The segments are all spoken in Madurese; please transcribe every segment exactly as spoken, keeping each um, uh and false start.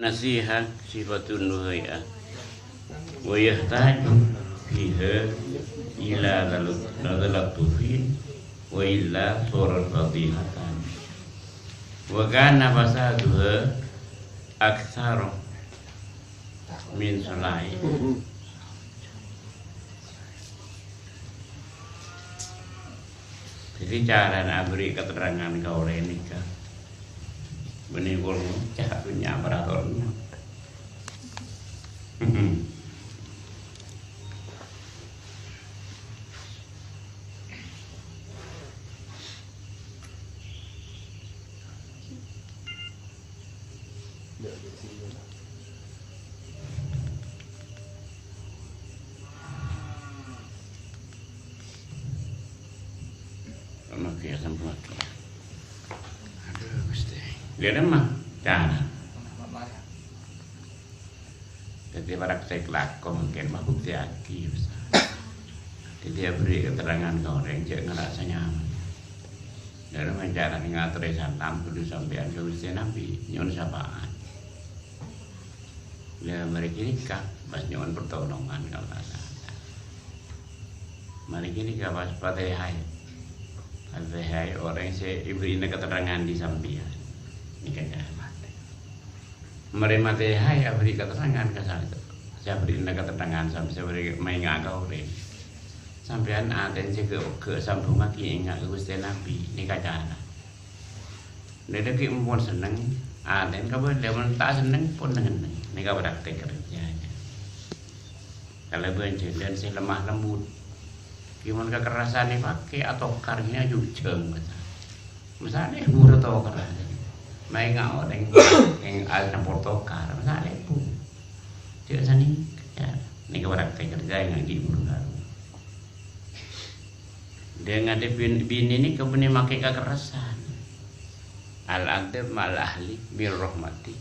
Nasiha sifatun wa hay'ah. Wa yahtaju fiha ila talab-, talattufin wa illa surat fadihatan. Wa kana fasaduha aktsara min salahi. Dhâddhi, carana aberri' katerrangan ka orèng nèka, bânnè kol ngoca' bânnya' aparatorna. Lagi ya, sampai lagi. Aduh, Gusti. Dia ada mah? Jangan. Dhâddhi, praktek lako mangkèn mabhuktèyaghi, Ustaz. Dhâddhi, aberri' katerrangan ka orèng, jhâ' ngarasa nyaman. Dâlem acara ngatorè salam kodhu sampèyan ka Ghustè Nabbhi, nyo'on syafaat. Lah, marè ghânèka, pas nyo'on pertolongan ka Allah Ta'ala. Marè ghânèka, pas Fatihah. Fatihah orèng sè èberri'na katerrangan dhi' sampèyan. Nèka jhâ' matè. Marè matè haè aberri' katerrangan ka sa-, sè aberri'na katerrangan sam-, sè aberri' maènga' ka orèng. Sampèyan atèna jâgâ oghâ sambhungngaghi ènga' ka Ghustè Nabbhi, nèka cara. Nèka ghi' mon senneng, atèna kabâlâ, mon ta' senneng pon neng-enneng. Nèka praktek kerjanya. Kalabân jhâlân sè lemah lembut. Ghi' mon kakerrasan èpakè atokar nèka jhujhâng. Masalè buru tokar. Maènga' orèng, èng-, al campur tokar. Masalè bu. Jhâ' sanèka. Nèka praktek kerja ènga' ghi' buru karu. Dâ' ngadhep bin-, binè nèka bânnè makè kakerrasan. Al-adab ma'al ahli bil rahmati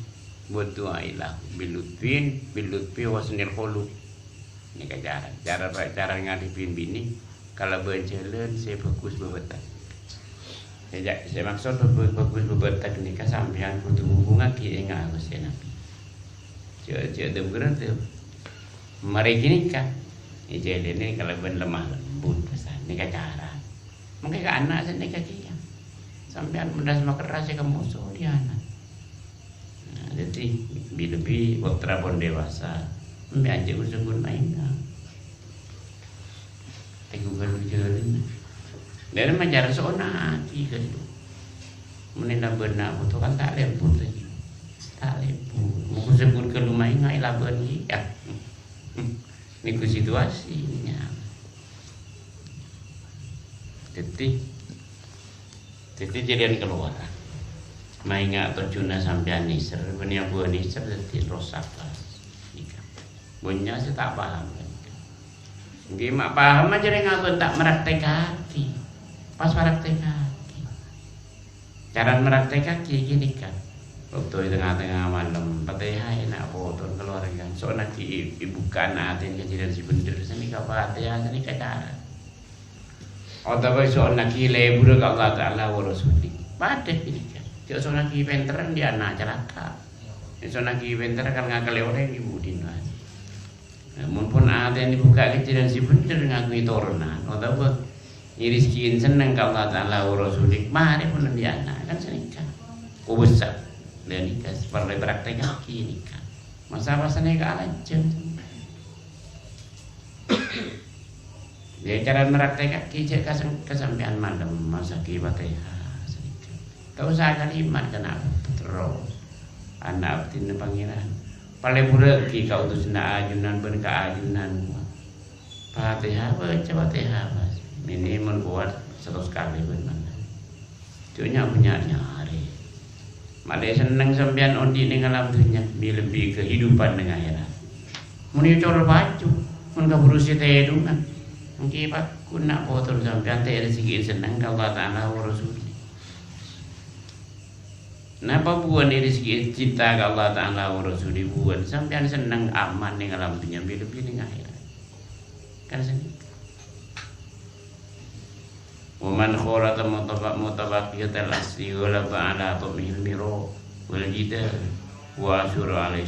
wa du'a ilahu bil lutfin, bil lutfi wa husnil khuluq. Nèka cara, cara, cara ngadhebbhi binè kalabân jhâlân sè bhâghus bâbâtek. Sè ja-, sè maksod bhâ-, bhâghus bâbâtek nèka sampèyan kodhu ngubungngaghi ènga' ka Ghustè Nabbhi. Jhâ', jhâ' dâ-, bhârâ dâ-, marè ghânèka, èjhâlâni kalabân lemah lembut, pesan nèka cara. Mangkè ka ana' sanèka kèya. Sampèyan mendhâs makerra sè ka moso dhi' ana'. Nah, dhâddhi, bi-, lebbi pottra pon dewasa, embi' ajâ' ghun-sèghun maènga'. Tèngghu ghâllu jhâlânna. Dâlem acara so'onnaghi ghâllu. Mon è labânna bhuto kan ta' lèbur, ta' lèbur. Mon ghun-sèghun ghâllu maènga' è labân kèya. Nèko situasinya. Dhâddhi, Dhâddhi jhâlân kalowar. Maènga' tojjhuna sampèyan nèser, bânnè abuwâ nèser dhâddhi rosak, pas. Nèka. Bânnya' sè ta' paham, kan? Ènggi ma' paham jhâ' rèng abân ta' maraktèkaghi. Pas maraktèkaghi. Cara maraktèkaghi ghânèka. Bâkto è tengnga-tengnga malem, Fatihah èna' poton kalowar, kan. So'onnaghi è-, èbuka'an atèna ka jhâlân sè bhendher, sanèka Fatihah, sanèka cara. Otabâ so'onnaghi lèbur ka Allah Ta'ala wa Rasulih. Padâ ghânèka. Jhâ' so'onnaghi pènterran dhi' ana' calaka'. So'onnaghi pènterran kan ngakalè orèng è budina. Nah, mon pon atèna èbuka'aghi jhâlân sè bhendher ngaghungè toronan. Otabâ nyèrèsaghi senneng ka Allah Ta'ala wa Rasulih. Marè pon dhi' ana' kan sanèka. Kobâsa. Lah nèka parlo èpraktèkaghi nèka. Masa-masa nèka alajâng. Yâ, cara maraktèkaghi jhâ' kasem-, kasampèyan malem, maosaghi Fatihah sanèka. Ta' osa kalimat kana' terros. Ana' abdhina Pangèran. Palèburrâghi ka utusanna ajunan bân ka ajunan. Fatihah, baca Fatihah, Mas. Minimal kowat saratos kalè bân malem. Jhâ' nya-, nya-, nyarè. Malè senneng sampèyan odi' neng alam dhunnya, mè-, lebbi kehidupan neng akhèrat. Mon ècor paju, mon kabhuru sè tèdungan, ènggi paggun na' poton sampèyan ta' èrèsaghi senneng ka Allah Ta'ala wa Rasulih. Napa buwân èrèsaghi cinta ka Allah Ta'ala wa Rasulih buwân? Sampèyan senneng aman neng alam dhunnya, mè-, lebbi neng akhèrat. Kan senneng. Wa man khalata mutaba-, mutabaqiyatal asli ghalaba ala tamihil mira wal jidal. Wa asyhadu alaihi